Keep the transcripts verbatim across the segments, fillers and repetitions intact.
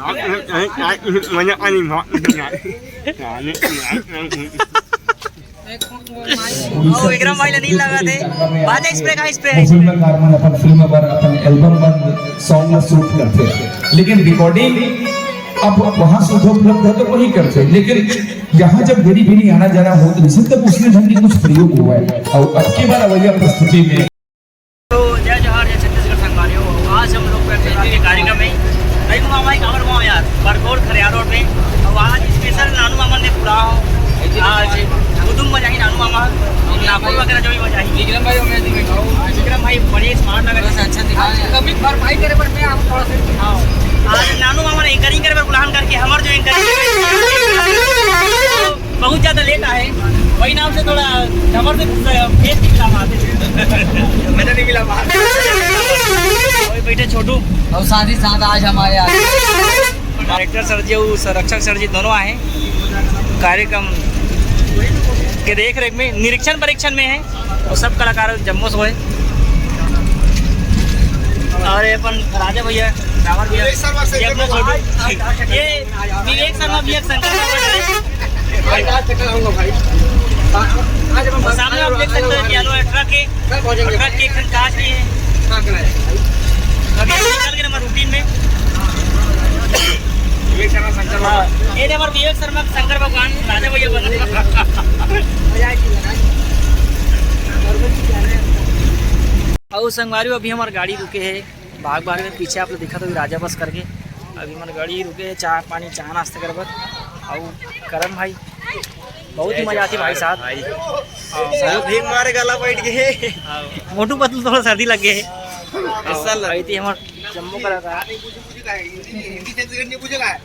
मजा आनी। ओ, विक्रम भाई ला नींद लगा थे। बाजा स्प्रे का स्प्रे है। फिल्म कारमन अपन फिल्म बर, अपन एल्बम बर सॉन्ग ला शूट करथे, लेकिन रिकॉर्डिंग अब वहाँ सुविधा उपलब्ध है तो वही करथे, लेकिन यहाँ जब डेली डेली आना जाना होत रहिसे, तब उसमें ढंग के कुछ प्रयोग हुआ है। और अब की बार अवैया प्रस्तुति में तो जय जोहार, जय छत्तीसगढ़ संगवारी हो। आज हम लोग का चल रहा है कार्यक्रम है रघु मामा एक और मामा यार, बरकोर खरियार रोड में। और आज स्पेशल नानू मामा ने पूरा हो। आज गुदुम बजाई नानू मामा, नाखुन वगैरह जो भी बजाई। विक्रम भाई, विक्रम भाई बड़े स्मार्ट लग रहे हैं। अच्छा दिखा। कभी भरपाई करे पर मैं आप थोड़ा सा। हाँ। आज नानू मामा ने एंकरिंग करे पर बुलान करके हमारे जो एंकरिंग बहुत ज्यादा लेट आए, वही नाम से थोड़ा झमर से फेस नहीं मिला मार। मजा नहीं मिला मार। वही बैठे छोटू। और साथ ही साथ आज हमारे यहाँ डायरेक्टर सर जी और संरक्षक सर जी दोनों आए हैं कार्यक्रम के देख रेख में, निरीक्षण परीक्षण में है। और सब कलाकार जम्मो से होए। और ये अपन राजा भैया, रावण भैया, ये अपना छोटू, ये विवेक शर्मा, विवेक शंकर बाबा है। भाई, आज चक्कर आऊंगा भाई। आज हम और सामने आप देख सकते हैं कि yellow है, ट्रक है। कल पहुंचेंगे। ट्रक के एक दिन काज नहीं है। हाँ, कल आएंगे। अभी हम निकल गए हमारे रूटीन में। विवेक शर्मा शंकर बाबा। हाँ, ये हमारे विवेक शर्मा शंकर भगवान, राजा भैया बन। और संगवारी, अभी हमार गाड़ी रुके है बाग बाग में, पीछे आप लोग दिखत होही राजा बस करके। अभी हमार गाड़ी रुके है चाय पानी, चाय नाश्ता करे बर। और करण भाई, बहुत ही मजा आती भाई साहब। भाई। हाँ। सर्दी मारे गला बैठ गए। हाँ। मोटू पतलू थोड़ा सर्दी लग गए है। ऐसा लग- आई थी हमार जम्मो कलाकार।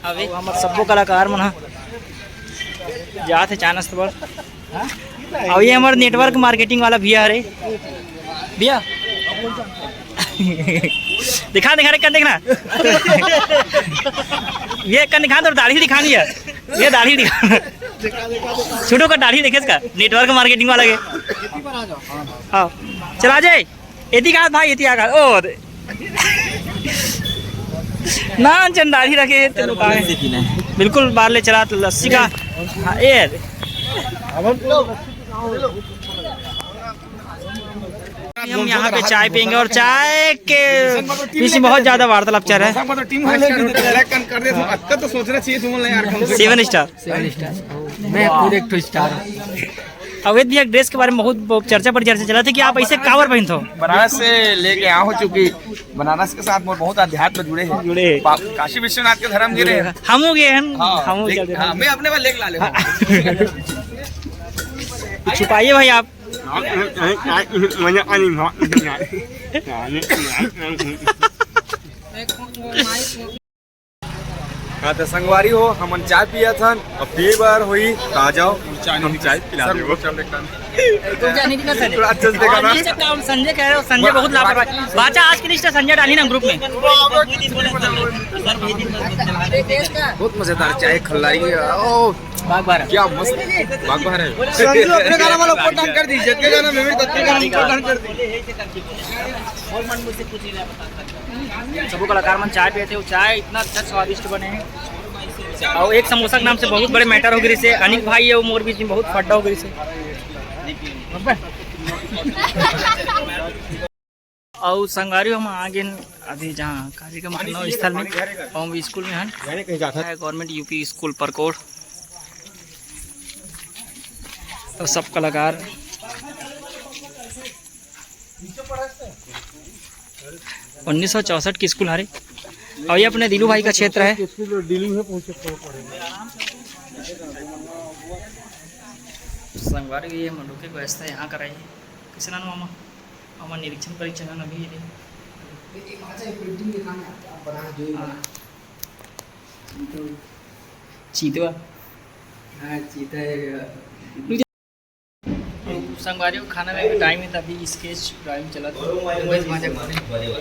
अभी हमार सब्बो कलाकार मन ह जात हे चाय नाश्ता बर। अउ ये हमर नेटवर्क मार्केटिंग वाला भैया हरे। भैया, दिखा, दिखा रे, कर देखना। ये कर दिखा, तो दाढ़ी दिखानी है। ये दाढ़ी दिखा। छोटू का दाढ़ी देखे इसका, नेटवर्क मार्केटिंग वाला के। हाँ, चला जाए। एती का भाई, एती आ का। ओ, दे। ना, चंदारी रखे, ते लोग आए। बिल्कुल, बाहर ले चला, तो लस्सी का। हाँ, ए। हम यहाँ पे चाय पियेंगे और चाय के विषय में बहुत ज्यादा वार्तालाप चल रहा है। टीम है, लेकिन ब्लैक कर दे, तो अक्का तो सोचना चाहिए तुम लोग यार, कम से कम। Seven star. Seven star. मैं खुद एक ठो स्टार हूँ। अवैध भैया, ड्रेस के बारे में बहुत, बहुत चर्चा पर चर्चा चला था कि आप ऐसे कावर पहनते हो। बनारस से लेके आया हूँ, चूंकि बनारस के साथ मोर बहुत अध्यात्म जुड़े हैं। जुड़े हैं। बा-, काशी विश्वनाथ के धर्म गिरे हैं। हम हो गए हैं, हाँ, हम हो लेकिन, गए। हाँ, मैं अपने वाले लेके ला ले। हाँ। छुपाइए भाई आप। मजा आनी। हाँ, तो संगवारी हो, हमन चाय पियत हन, अब पिए बर होही, त आ जाओ, हम चाय पिला देबो। चल, एक काम। तुम जाने की ना संजय। थोड़ा अच्छे से देखा ना। और ये सब काम संजय कह रहे हो, संजय बहुत लापरवाह। बाचा आज की लिस्ट है, संजय डाली ना ग्रुप में। बहुत मजेदार चाय खिलाई है। ओ, बाग बार। क्या मस्त बाग बार है। संजू अपने गाना वाला पोटांग कर दीजिए, अपने गाना में भी तत्ते गाना में पोटांग कर दीजिए। सबो कलाकार मन चाय पिए थे, वो चाय इतना अच्छा स्वादिष्ट बने हैं। और एक समोसा के नाम से बहुत बड़े मैटर हो गए से अनिल भाई है, वो मोर बीच में बहुत फड्डा हो गए से। और संगवारी हम आ गए अभी जहाँ कार्यक्रम करना स्थल में, और हम स्कूल में हैं, गवर्नमेंट यूपी स्कूल परकोट। तो सब कलाकार उन्नीस सौ चौसठ की स्कूल हरे, और ये अपने दिलू भाई का क्षेत्र है। संगवारी, ये मंडूके को ऐसा यहाँ कराई है। किसे नानू मामा? मामा निरीक्षण परीक्षण है ना अभी ये। एक अच्छा एक पेंटिंग दिखाना है, आप बना जो ही बना। हाँ। चीतवा। हाँ, चीता है। संगवारी हो, खाना में भी टाइम है, तभी स्केच ड्राइंग चला था। बस मजा कर रहे हैं।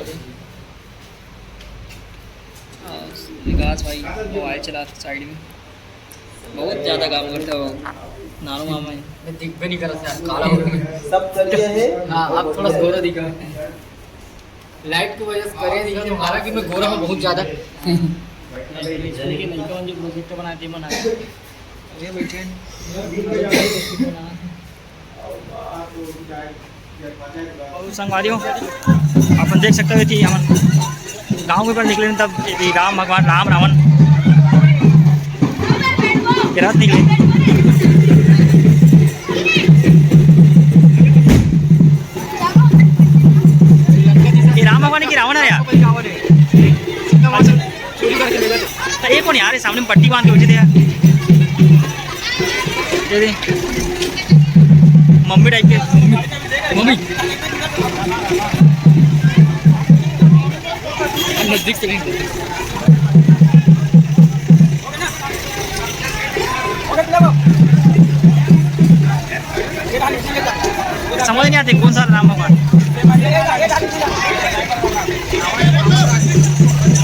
और विकास भाई मोबाइल चला था साइड में, बहुत ज़्यादा काम करता है वो नानू मामा है। मैं दिख भी नहीं कर रहा था, काला हो गया। सब चलिए है। हाँ, आप थोड़ा सा गोरा दिखा। लाइट की वजह से करे नहीं, हमारा कि मैं गोरा हूँ बहुत ज़्यादा। स्कूल के लइका मन जो प्रोजेक्ट बनाए, ते मन आए। ये बैठे हैं। और संगवारी हो, अपन देख सकते हो कि हमन गांव के ऊपर निकले, तब ये राम भगवान, राम रावण के रथ निकले। ये राम भगवान की रावण है यार। तो ये कौन यार, ये सामने में पट्टी बांध के बैठे थे यार। ये दे। मम्मी टाइप के। मम्मी। नजदीक से नहीं। समझ नहीं आते कौन सा राम भगवान।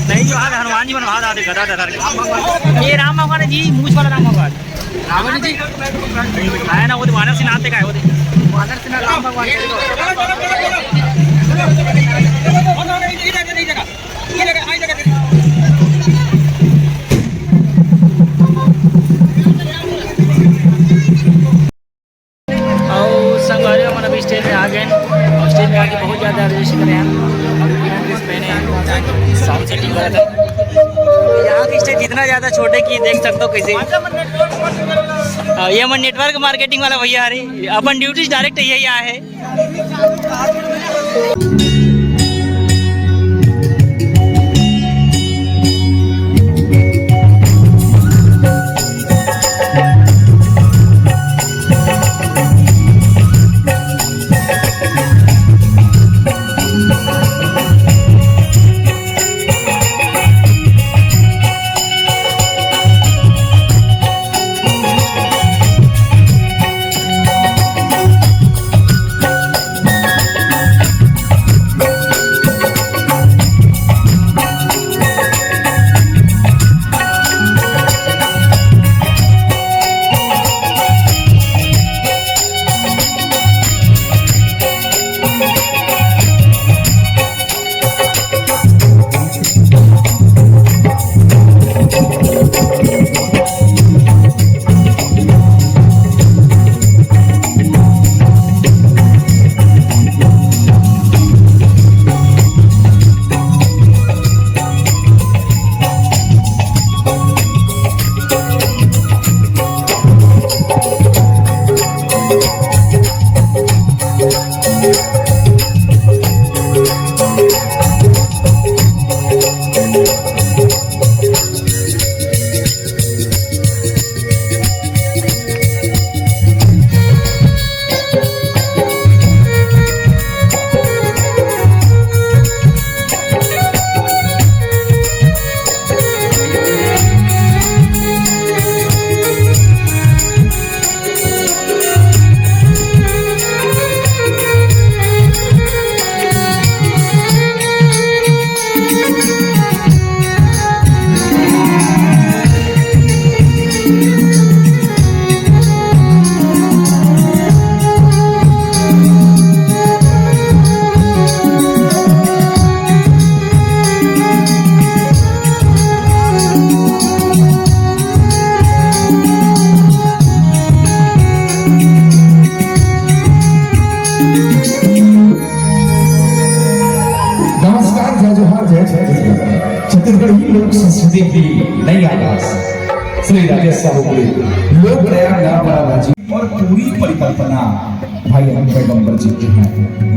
नहीं, जो आज हनुमान जी बनवा रहा थे गदा डरा के। ये राम भगवान है जी, मूछ वाला राम भगवान। रावण जी। आया ना, वो तो वानर सेना आते का है, वो तो। वानर सेना राम भगवान के। और संगवारी, हमन अभी स्टेज में आ गए हैं। और स्टेज में आके बहुत ज़्यादा adjust करे हैं। अभी भी हम dress पहने हैं, sound setting करत हैं। यहाँ की स्टेज इतना ज़्यादा छोटे कि देख सकते हो कैसे। हाँ, ये हमर network marketing वाला भैया हरे, अपन duty direct यही आए हैं। नमस्कार, जय जोहार, जय छत्तीसगढ़। छत्तीसगढ़ी लोक संस्कृति की नई आवाज, श्री राजेश साहू की लोक प्रयाग नाम वाला राजी और पूरी परिकल्पना भाई अरुण पैगंबर जी की है।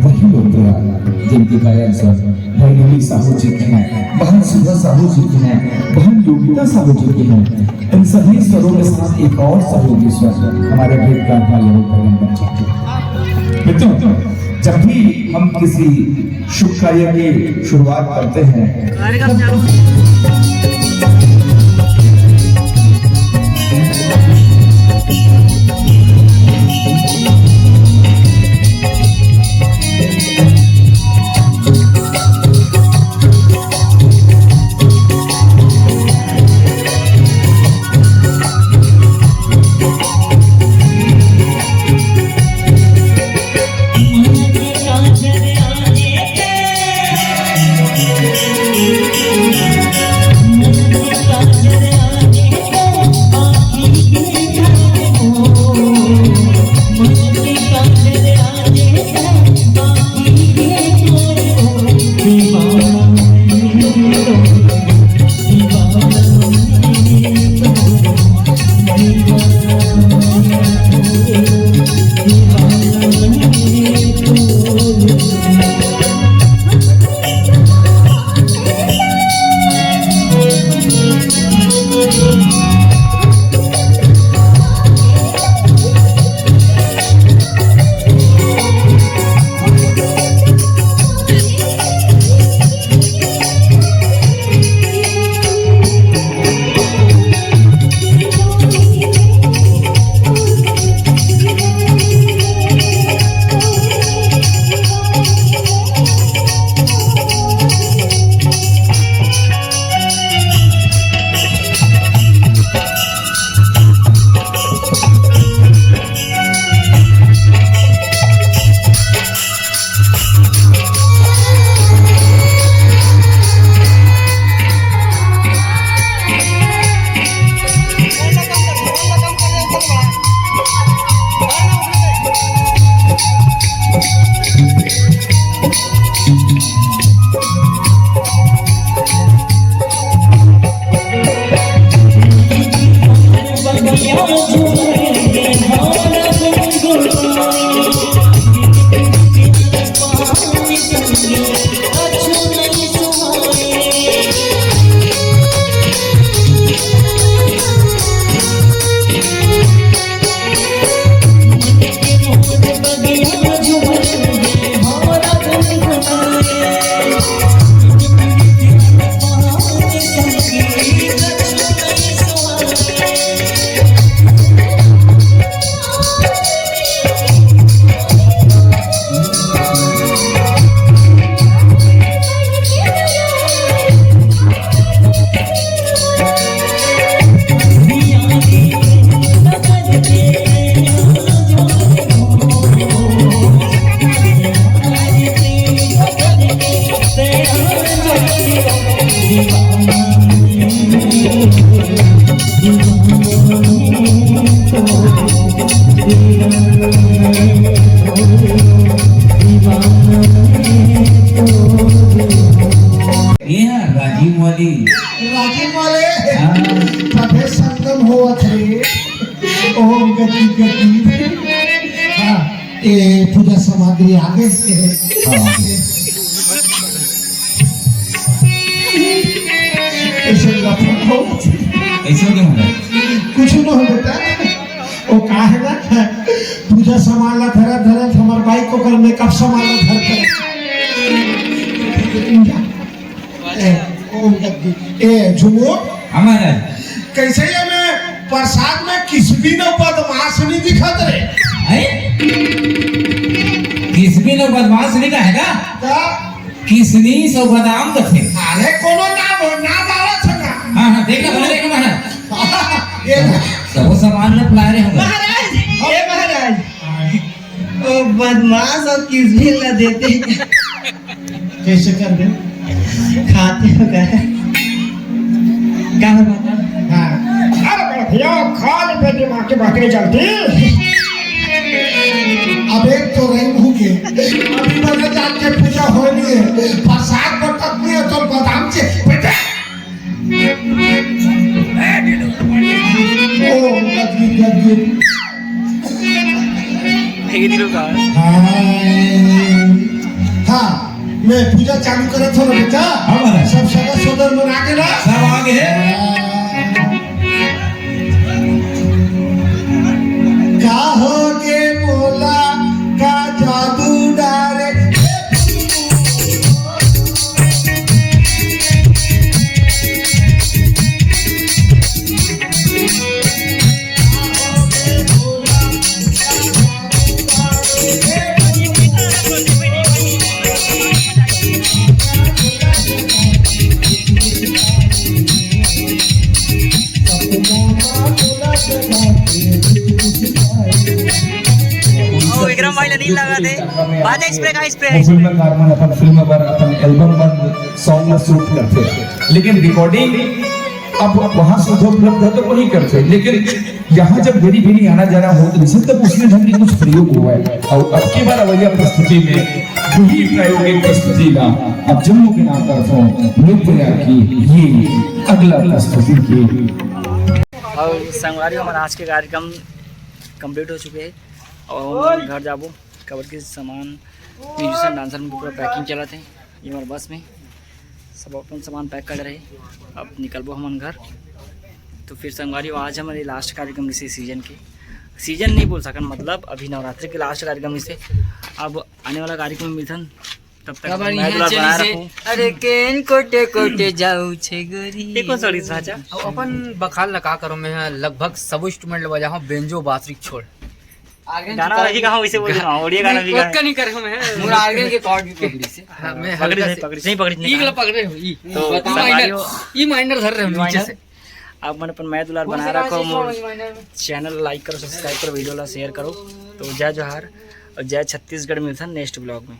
वही लोक प्रयाग जिनके गायन स्वर भाई रवि साहू जी के हैं, बहन सुधा साहू जी के हैं, बहन योगिता साहू जी के हैं। इन सभी स्वरों के साथ एक और सहयोगी स्वर हमारे गीतकार भाई अरुण पैगंबर जी के। मित्रों, जब भी हम किसी शुभ कार्य की शुरुआत करते हैं, ये है राजिम वाली। राजिम वाले। हाँ। तभे संगम होवत हे। ओम गति गति। हाँ, ये पूजा सामग्री आ गए। हाँ। ऐसे लफड़ा हो। ऐसे क्यों हो रहा है? कुछ ना हो बेटा। वो का है ना, पूजा सामान ला धरत धरत हमर बाइक ओकर मेकअप सामान ला धरत। ए, ओ, ए, झुमू, हमारा। कैसे ये मैं प्रसाद में किसबिन अउ बदमाश नहीं दिखत रे? हैं? किसबिन अउ बदमाश नहीं का है का? का? किसमिस अउ बादाम कथे। अरे कोनो नाम हो, नाम आवत हे का? हाँ, हाँ, देख ना, भले देख ना, हाँ। ये सबो सामान में फैला रहे होंगे। महाराज, हे महाराज, ओ बदमाश अउ किसबिन ला देते। कैसे कर दे? खाते हो का? का हो बाबा? हाँ। अरे बड़े भैया, खा ले बेटे, माँ के बकरे चलती। अब एक तो रही भूखे, अभी बने जाके पूजा होनी है, प्रसाद बटत नहीं है तो बादाम से बेटे। ओ, गजगी, गजगी। फेंक दिलो का? हाँ। हाँ, मैं पूजा चालू करत हो ना बेटा। हाँ, महाराज। सब सगा सोदर मन आगे ना? सब आगे है। हाँ। का हो गे मोला, का जादू डारे। ओ, विक्रम भाई ला नींद लगा दे। बाजा इस पे का, इस पे। वो फिल्म कार मन अपन फिल्म बर, अपन एल्बम बर सॉन्ग ला शूट करथे, लेकिन रिकॉर्डिंग अब वहाँ सुविधा उपलब्ध है तो वही करथे, लेकिन यहाँ जब घड़ी घड़ी आना जाना होत रहिसे, तब उसमें ढंग के कुछ प्रयोग हुआ है। और अब की बार अवैया प्रस्तुति में वही प्रायोगिक प्रस्तुति ला अब जम्मो के नाम करत हों, लोक प्रयाग की ये अगला प्रस्तुति की। और संगवारी, हमारा आज के कार्यक्रम कंप्लीट हो चुके हैं और हम घर जाबो, काबर के सामान, म्यूजिशियन, डांसर मन के पूरा पैकिंग चलत हे। ये हमारे बस में सब अपन सामान पैक कर रहे, अब निकलबो हमन घर। तो फिर संगवारी हो, आज हमारे लास्ट कार्यक्रम इसी सीजन के, सीजन नहीं बोल सकन, मतलब अभी नवरात्रि के लास्ट कार्यक्रम इसे। अब आने वाला कार्यक्रम में मिलथन, तब तक काबर अपन इहाँ दुलार चली बनाए से, रखो। अरे केन कोटे कोटे जाऊ छे गोरी। ये कौन सा उड़ीस भाषा? अब अपन बखाल ला का करो, मैं लगभग सब इंस्ट्रूमेंट ला बजाहूँ, बेंजो बांसुरी छोड़। गाना वाला जी कहाँ वैसे बोल रहा हूँ, उड़िया गाना नहीं, भी ओतका गाए। नहीं करे हूँ मैं। मोर आर्गन के कॉर्ड भी पकड़ी से। हाँ, मैं पकड़ी हल्का नहीं, से पकड़ी नहीं, पकड़ी नहीं ई गला कहा। पकड़े हो, ई। तो ई संगवारी माइनर, हो, ई माइनर धर रहे हो ई नीचे माइनर। से। आप मन अपन मया दुलार बनाए रखो, मोर चैनल लाइक करो, सब्सक्राइब करो, वीडियो ला शेयर करो। तो जय जोहार और जय छत्तीसगढ़, मिलथन नेक्स्ट ब्लॉग में।